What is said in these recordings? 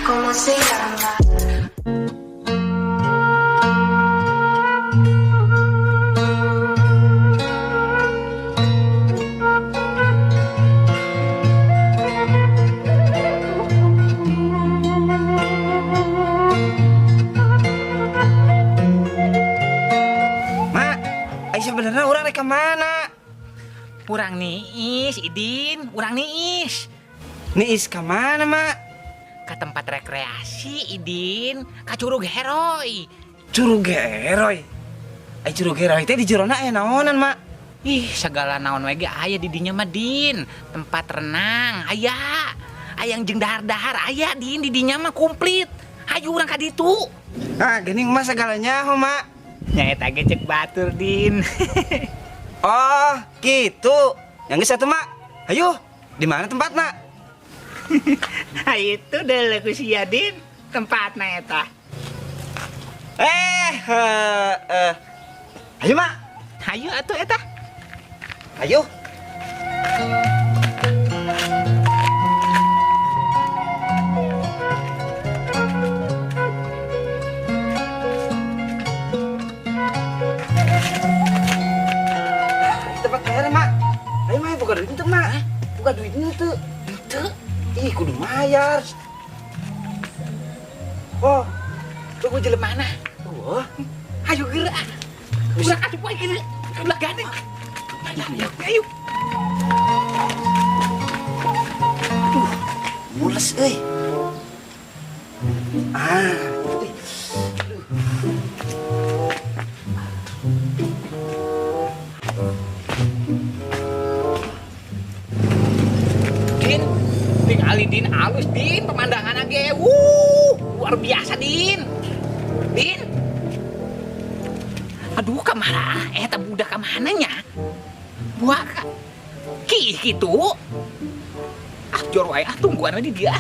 ¿Cómo se llama? Mak, ai sebenarnya urang rek mana? Urang niis, Idin, urang niis. Niis ka mana, Mak? Ke tempat rekreasi, Idin, ka Curug Heroi. Curug Heroi. Ai Curug Heroi teh di jerona aya naonan, Mak? Ih, segala naon we ge aya di dinya mah, Din. Tempat renang aya. Ayang jeung dahar-dahar aya, Din, di dinya mah komplit. Hayu urang ka ditu. Ah, geuning mah segalanya, ho, Mak. Nya eta ge cek batur, Din. Oh, gitu. Yang geus atuh, Mak. Ayo, di mana tempatna? Ha itu deuleu ku sia, Din. Tempatna eta. Eh, eh, eh. Ayo, Mak. Hayu atuh eta. Ayo. Tempat bayar, Mak. Ayo, Mak, buka duit itu, Mak. Buka duit itu. Itu. Ih, kudu mayar. Oh, Tunggu jelema mana? wah. Hayu geura. Urang asup wae geura. Ulah gandeng. Ayo, ayo. Mules euy. Ah, euy. Din, tingali Din alus Din pemandangan ge. Wuh, luar biasa Din. Din. Aduh, kamana? Eh, eta budak kamana nya? Buah ka. Ki gitu. Ah, jor wae ah tungguan we di dia.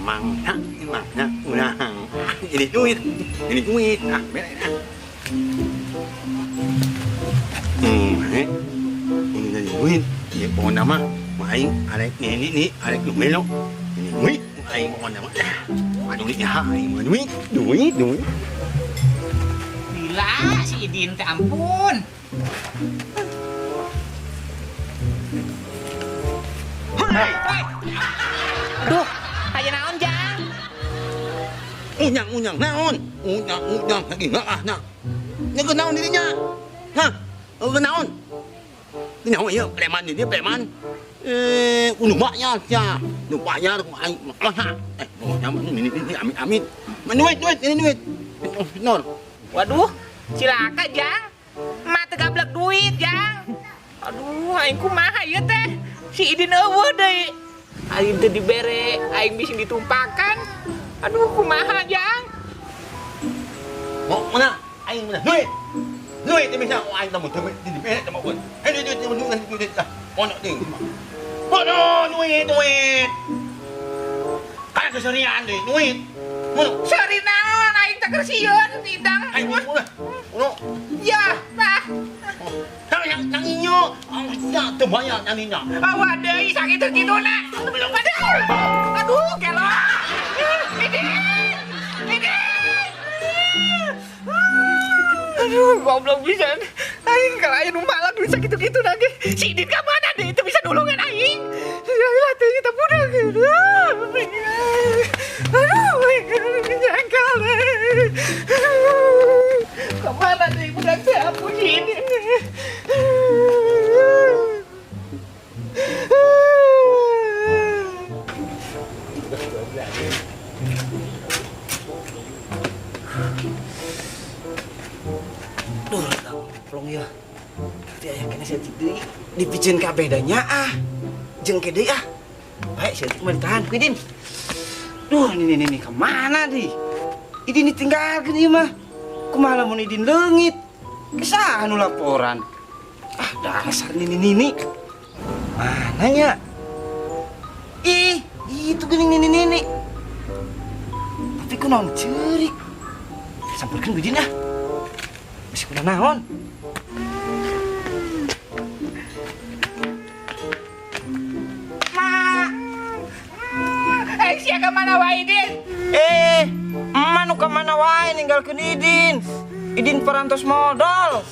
Mangna, mangna, urang. Jadi duit, jadi duit. Ah, bere ah. Eh. Ini jadi duit. Ya, pokoknya mah, mah aing arek ini nih, arek nu melo. Ini duit, aing pokoknya mah. Aduh, duit ya, aing mah duit, duit, duit. Gila, si Idin teh ampun. Hei, Aduh, aya naon Jang? unyang, unyang, naon? Unyang, unyang, lagi ah, nah. Nya ke naon dirinya? Hah? Ke naon? Ini naon ieu preman ini preman. Eh, kudu bayar sia. Nu bayar ku aing mah. Eh, pokoknya mah ini ini amit amit. Mah duit duit ini duit. Nor. Waduh, cilaka Jang. Mata gablek duit Jang. Aduh, aing kumaha ieu teh? Si Idin eueuh deui. Aing teu dibere, aing bisi ditumpakan. Aduh, kumaha Jang? Mau mana? Aing mana? Duit. Duit ini bisa aing tamu duit di dibere tamu pun. Eh duit duit duit duit duit. Ono ding. Ono duit duit. Kan keserian duit duit. Ono. Seri naon aing teh keur sieun tidang. Aing mana? Ono. Ya, tah. Nang yang nang inyo, ya teu bayar nang inyo. Awa deui sakitu kituna. Belum ada. Aduh, gelo. Idin. Idin. Aduh, goblok pisan. Aing kalau aya nu malak duit sakitu-kitu lagi. Si Idin ka mana deui teu bisa nulungan aing. Ya lah teh kita budak. Aduh, jengkel. Si Idin. Duh, plong ya. Tapi aya kena saeutik deui. Dipiceun kabeh da nyaah. Jeung ke deui ah. Baik, saeutik mah ditahan ku Idin. Duh, ini ka mana di? Idin ditinggalkeun ieu mah. Kumaha lamun Idin leungit? Geus nu laporan. Ah, dasar nini-nini. Mana nya? Ih, itu geuning nini-nini. Tapi kunaon ceurik? Samperkeun ku Idin ah. Bisi kudu naon? Ma. Sia ka mana wae, Idin? Emak nu ka mana wae ninggalkeun Idin. Idin parantos modal.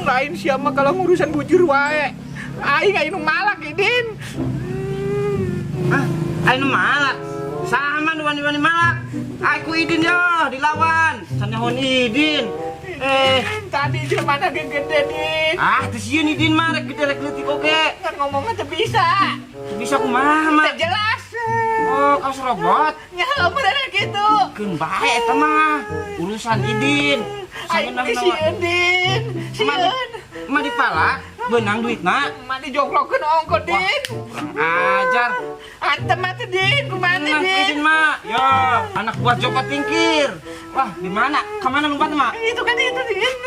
Lain sia mah kalau ngurusan bujur wae. Aing aya nu malak, Idin. Ah, aya nu malak. Sama nu wani-wani malak. Aku Idin yo dilawan. Sanyahoan Idin. Tadi jelema gede, Din. Ah, teu sieun Idin mah rek gede rek leutik oge. Kan ngomongnya teu bisa. Teu bisa kumaha mah? Teu jelas. Oh, kaos robot. Nya bener gitu. Keun bae eta mah. Urusan Idin. Aing ge sieun, Din. Sieun. Mah dipalak, beunang duitna. Mah dijongklokeun ongko, Din. Kurang ajar. Antem atuh, Din. Kumaha teh, Tenang, Din? Idin mah. Ya, anak buah Joko Tingkir. Wah, di mana? Ka mana lompat, Mak? Itu kan itu, Din.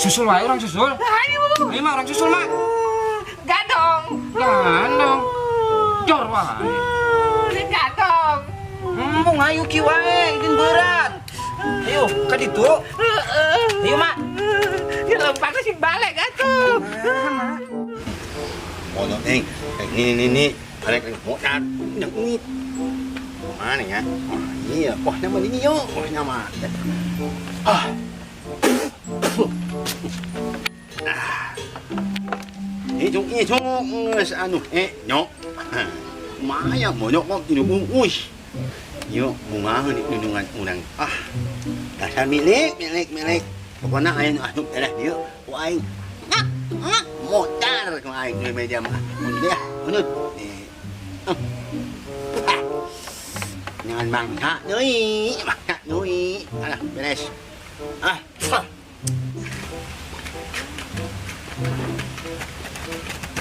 Susul wae orang susul. Ayo. Ayo, Mak, orang susul, Mak. Gadong. Gadong. Jor wae. Din gadong. Embung ayo ki wae, Idin berat. Ayo, ka ditu. Heeh. Ayo, Mak. Ya lompatnya sing balik atuh. Bodoh nih, ini ini arek motor yang ini. Mana ya? Oh, iya, wah nama ini yo, wah nama. Ah. Itu itu geus anu nyok. Maya bonyok kok ini uus. Yo bunga ni nunungan urang. Ah. Dasar milik milik milik. Pokoknya aya nu asup eleh dieu ku aing. Ngak ngak motor ku aing di meja mah. Mun dia unut. Jangan mangga deui, mangga deui. Alah beres. Ah.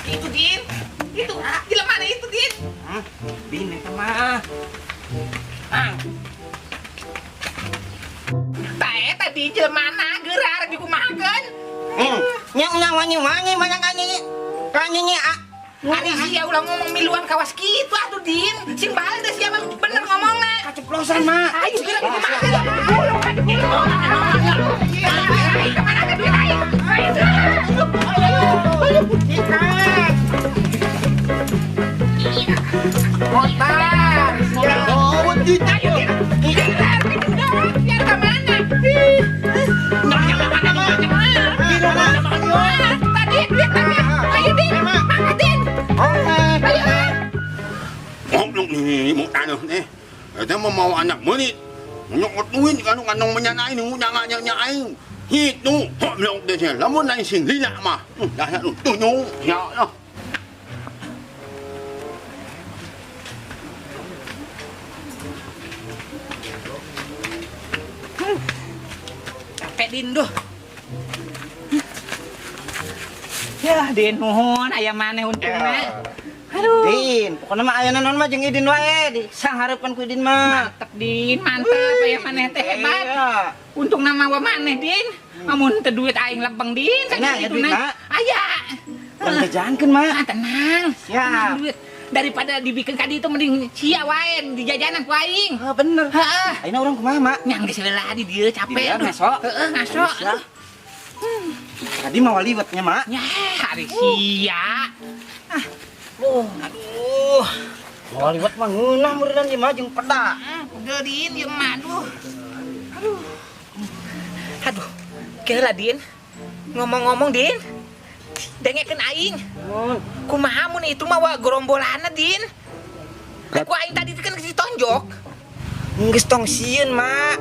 Itu Din. Itu jelema mana itu Din? Hah? Din eta mah. Ah. Tah eta di jelema mana geura rek dikumahakeun? Nya ulah wangi-wangi banyak kanyi. Kanyi ah. Ari sia ulah ngomong miluan kawas kitu atuh Din. Sing balik teh sia mah bener ngomongna. Kaceplosan mah. Ayo geura dikumahakeun. Ulah ayo kemana teh duit aing? Ayo. Ikat. Motor. Oh, di Ayo Din. Geura biar ka mana? Tadi duit tadi. Ayo Din. Mangga Din. Ayo. Goblok nih, mau tanah nih. Eta mah mau anak meuni. Nyokot duit kanu kanong menyanain nya nya aing. Hitu goblok teh sia. Lamun lain sing lila mah. Dah nu tunyu ya lah. Capek Din duh. Ya Din nuhun aya maneh untungna. Aduh. Din, pokoknya mah aya naon mah jeung Idin wae di sanghareupan ku Idin mah. Mantep Din, mantep aya maneh teh hebat. Iya. Untungna mah wa maneh Din. Amun teu duit aing lebeng Din Enak, ya sakitu duit, na. Mak. Aya. Urang jajankeun mah. Ah, tenang. Siap. Tenang duit. Daripada dibikin ka ditu mending sia wae di jajanan ku aing. Heeh, bener. Heeh. Ayeuna urang kumaha, Mak? Nyang geus lelah di dieu capek. Di dieu aduh. ngaso. Heeh, ngaso. Siap. Tadi mah waliwetnya, Mak. Nya, hari sia. Ah. Aduh. Waliwet mah ngeunah meureunnan ieu mah jeung peda. Udah Din, ieu mah aduh. Aduh. Aduh. Keula Din. Ngomong-ngomong Din. Dengekeun aing. Mun. Kumaha mun itu mah wa gerombolanna Din. Ku aing tadi kan geus ditonjok. Geus tong sieun, Mak.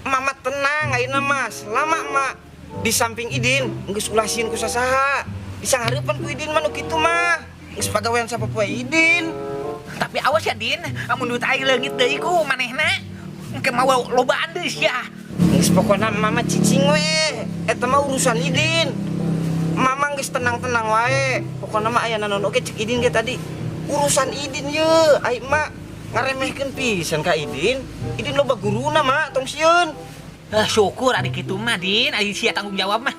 Mama tenang ayeuna mah. Selama Mak Di samping Idin, geus ulah sieun ku sasaha. Disanghareupan ku Idin mah nu kitu mah. Geus pagawean sapopoe Idin. Tapi awas ya, Din, amun duit aing leungit deui ku manehna. Engke mawa lobaan deui sia. Geus pokona mama cicing we. Eta mah urusan Idin. Mama geus tenang-tenang wae. Pokona mah aya naon oge cek Idin ge tadi. Urusan Idin ye, ai mak ngaremehkeun pisan ka Idin. Idin loba guruna mah, tong sieun. Eh, syukur ari kitu mah, Din, ari sia tanggung jawab mah.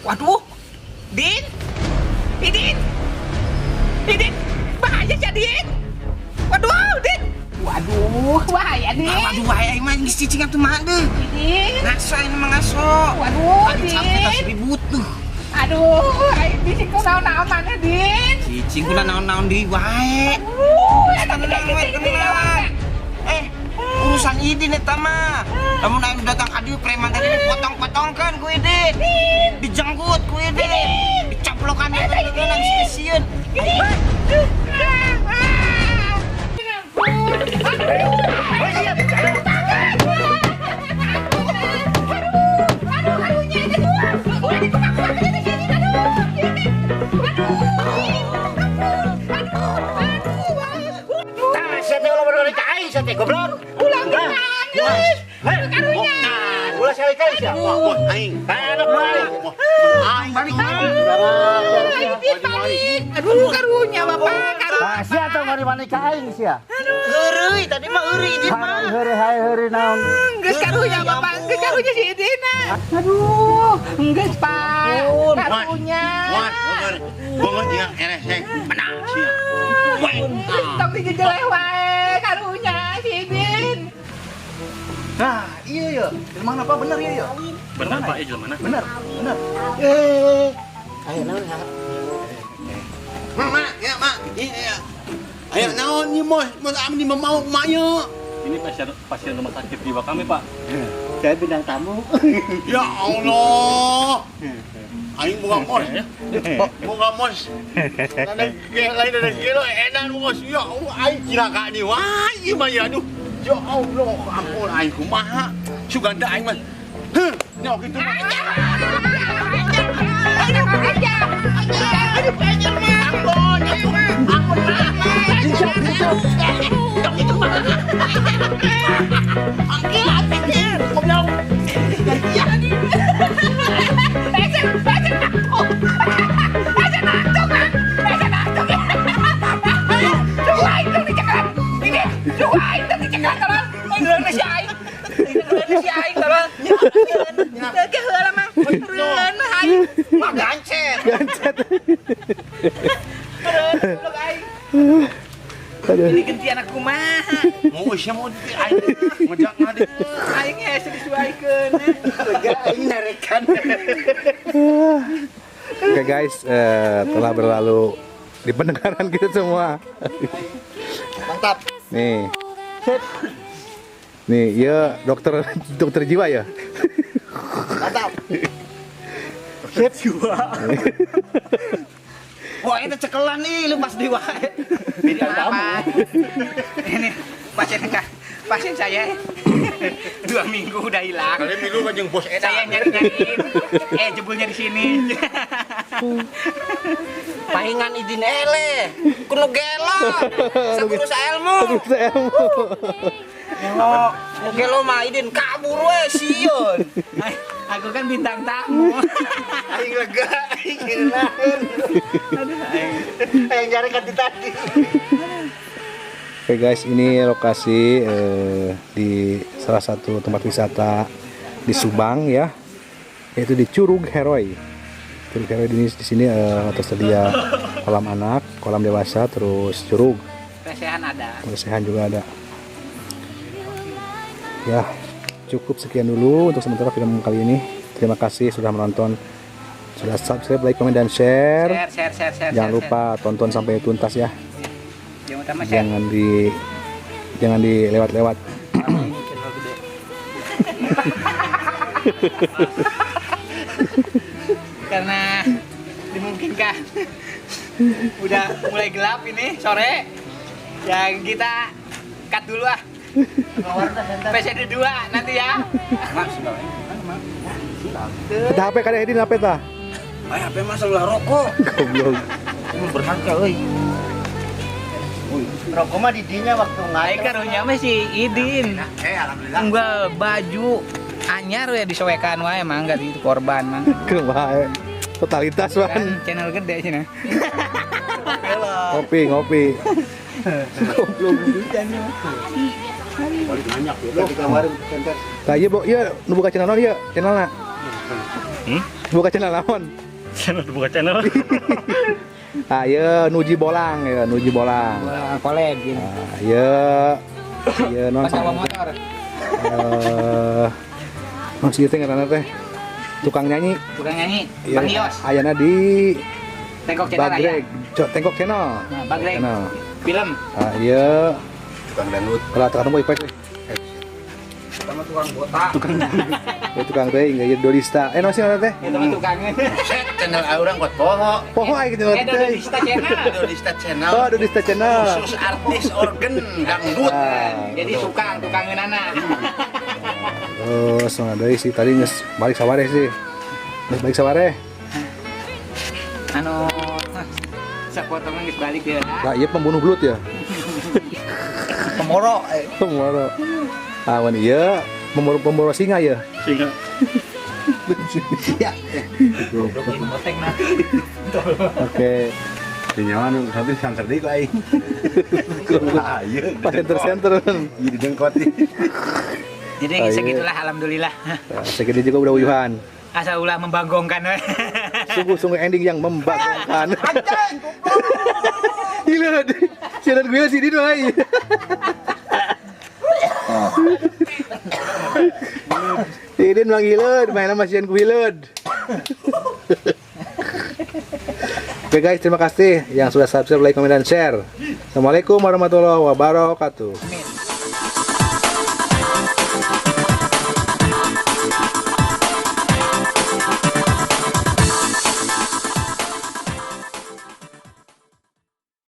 Waduh. Din. Idin. Idin, bahaya sia, Din. Waduh, Din. Waduh, bahaya, Din. Aduh wae aing mah geus cicing atuh mah deuh. Idin. Ngaso aing mah ngaso. Waduh, Sampai tas Din. ribut tuh. Aduh, aing bisi ku naon-naon mana, Din. Cicing kuna naon-naon deui wae. Aduh, eta Tenang we, tenang. Eh, urusan Idin eta mah. Lamun aing datang ka dieu preman tadi dipotong-potongkeun ku Idin. Dijenggut ku Idin. Dicaplokan ku Idin nang sieun. Tah, sia teh ulah berdua ka aing sia teh goblok. Ulang genang, geus. Karunya. Ulah sekali-kali sia. Wah, wah, aing. Anak balik. Aing balik. Aing balik. Aduh, karunya Bapak, karunya. Ah, sia tong wani-wani ka aing sia. Heureuy tadi mah heureuy Idin mah. Heureuy hae heureuy naon. Geus karunya Bapak, geus karunya si Idin. Aduh, geus Pak. Karunya. Wah, bener. Banget ya, eresek. Menang sia. Tong dijejeleh wae karunya si Idin. Nah, iya ya. Jelema apa bener iya ya? Benar Pak, ya jelema mana? Bener, bener. Eh, aya naon ya? Mak, mak, ya, mak. Iya. Ayo naon ieu mos, mos abdi mah mau maya. Ini pasien pasien rumah sakit jiwa kami Pak. Saya bintang tamu. Ya Allah. Aing boga mos. Boga mos. Ada lain ada gelo edan mos. Ya Allah, aing cilaka nih. Wah, ieu mah ya aduh. Ya Allah, ampun aing kumaha. Sugan teh aing mah. Heuh, nya kitu mah. Ampun, ampun, ampun. Goblok. Mah gancet. Gancet. Ini gantian aku mah. Mau sia mau aing ngejak ngade. Aing hese disuaikeun. Lega aing narekan. Oke guys, telah berlalu di pendengaran kita semua. Mantap. Nih. Nih, ya dokter dokter jiwa ya. Mantap. Wah, itu cekelan nih, lu pas di wae. Bintang tamu. Ini pasien pasien saya 2 minggu udah hilang. Kalian milu kan jeung bos edan. Saya nyari-nyariin. Eh, jebulnya di sini. Pahingan Idin eleh. Kudu gelo. Saguru saelmu. Ilmu. Gelo, nu gelo mah Idin kabur we sieun. Ay, aku kan bintang tamu. Aing lega, aing ngeunaheun. Aing nyari kan tadi. Oke guys, ini lokasi di salah satu tempat wisata di Subang ya, yaitu di Curug Heroi. Curug Heroi di sini tersedia kolam anak, kolam dewasa, terus curug, Lesehan ada. lesehan juga ada. Ya, cukup sekian dulu untuk sementara film kali ini. Terima kasih sudah menonton, sudah subscribe, like, comment, dan share. Share, share, share, share. Jangan share, lupa tonton sampai tuntas ya. share. Yang utama share. Jangan dilewat-lewat. Ini channel gede. Karena dimungkinkan udah mulai gelap ini sore. Ya kita cut dulu ah. PSD 2 nanti ya. Kita HP kada Edin HP tah. Ay HP mah selulah rokok. Goblok. Ini berharga euy. Rokok mah didinya waktu Aing karunya mah si Idin. Alhamdulillah. Unggal baju anyar we disowekan wae mah enggak itu korban mah. Kumaha. Totalitas Kan wan. channel gede sih nah. Ngopi, ngopi. Goblok. Di kamar center. Lah ieu bo, ieu nu buka channel naon ieu? Channelna. Hmm? Buka channel naon? Channel buka channel. Ah, ieu Nuji Bolang ya, Nuji Bolang. Kolab gitu. Ah, ieu ieu non Pas bawa motor. Non sih teh ngaranna teh. Tukang nyanyi. Tukang nyanyi, Ieu, Bang Yos. Ayana di Tengkok channel aya. Bagreg, Tengkok Channel. Nah, Bagreg. Channel. Film. Ah, ieu Tukang dangdut. kalau tukang nemu ipek. Sama tukang botak. Ya tukang teh enggak ieu Dorista. Eh, non sih ngaranna teh? Itu mah tukangnya. Set channel orang buat poho. Poho aing channel teh. Dodista channel. Dodista channel. Oh, Dodista Channel. Khusus artis organ dangdut. Ah. Jadi tukang, tukangnya nana. Terus mana deui sih tadi geus balik sawareh sih. Geus balik sawareh. Anu sapotongnya geus balik ya. Lah ieu pembunuh belut ya. Pemoro. Pemoro. Ah, mun ieu pemoro pemoro singa ya. Singa. Ya. Goteng nah. Oke. Nyawa nu tapi santer deui ku aing. Ayo. Pas center-center. Ieu didengkot. Jadi Oh, iya. segitulah alhamdulillah. Nah, segini juga udah uyuhan. Asa ulah membanggongkan we. Sungguh-sungguh ending yang membagongkan. Hileud. Siaran gue sih Dino ai. Idin mang hileud, mainna mah sieun ku hileud. Oke guys, terima kasih yang sudah subscribe, like, komen, dan share. Assalamualaikum warahmatullahi wabarakatuh. Amin.